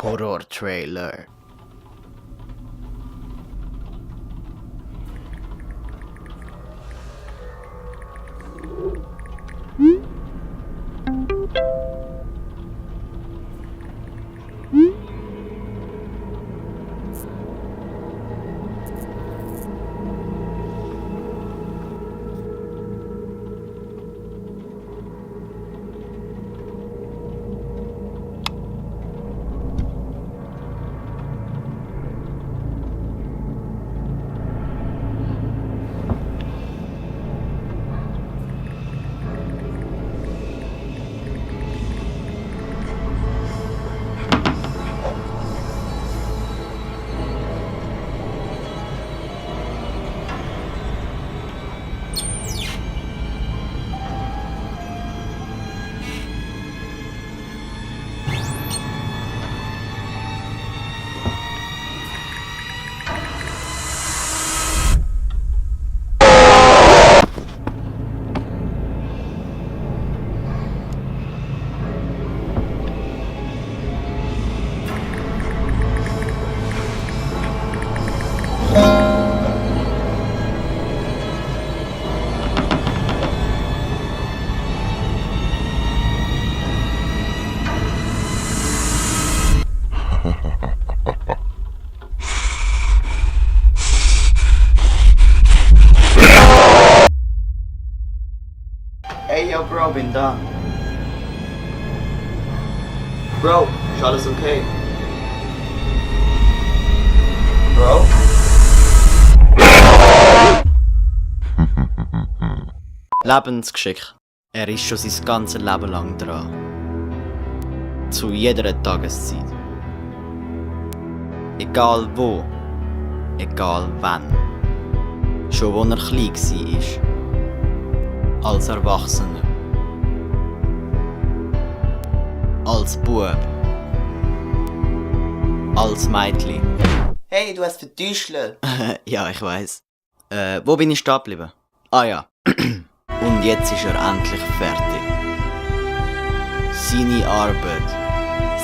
Horror-Trailer. Ey, yo, Bro, bin da. Bro, ist alles okay? Bro? Lebensgeschick. Er ist schon sein ganzes Leben lang dran. Zu jeder Tageszeit. Egal wo. Egal wann. Schon wo er klein war. Als Erwachsener. Als Bub. Als Mädchen. Hey, du hast vertäuschelt. Ja, ich weiss. Wo bin ich stehen geblieben? Ah ja. Und jetzt ist er endlich fertig. Seine Arbeit.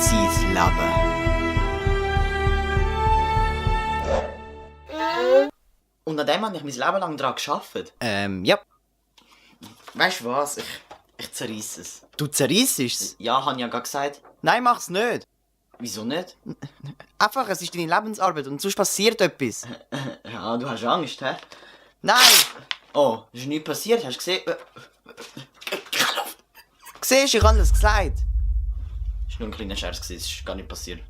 Sein Leben. Und an dem habe ich mein Leben lang daran gearbeitet. Ja. Weißt du was? Ich zerreiss es. Du zerreissest es? Ja, habe ich ja gerade gesagt. Nein, mach's nicht. Wieso nicht? Einfach, es ist deine Lebensarbeit und sonst passiert etwas. Ja, du hast Angst, hä? Nein! Oh, ist nichts passiert, hast du gesehen? Siehst du, ich habe das gesagt. Das war nur ein kleiner Scherz, es ist gar nicht passiert.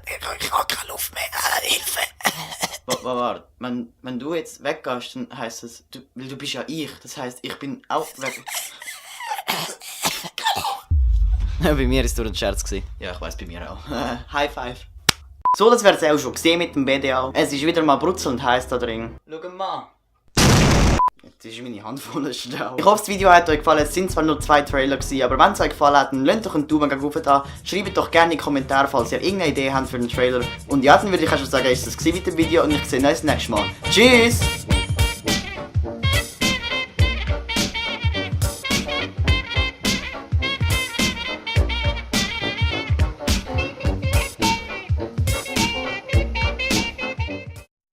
Ich habe keine Luft mehr. Hilfe! Warte, wenn du jetzt weggehst, dann heisst das, weil du bist ja ich. Das heisst, ich bin auch weg. Bei mir war es nur ein Scherz. Ja, ich weiss, bei mir auch. High five. So, das wär's auch schon gesehen mit dem BDA. Es ist wieder mal brutzelnd heiß da drin. Schau mal. Jetzt ist meine Hand voller Stau. Ich hoffe, das Video hat euch gefallen. Es sind zwar nur 2 Trailer gewesen, aber wenn es euch gefallen hat, dann lasst doch einen Daumen rauf da. Schreibt doch gerne in die Kommentare, falls ihr irgendeine Idee habt für den Trailer. Und ja, dann würde ich auch schon sagen, ist das mit dem Video und ich sehe euch das nächste Mal. Tschüss!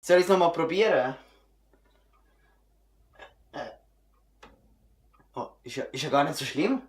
Soll ich es nochmal probieren? Oh, ist ja gar nicht so schlimm.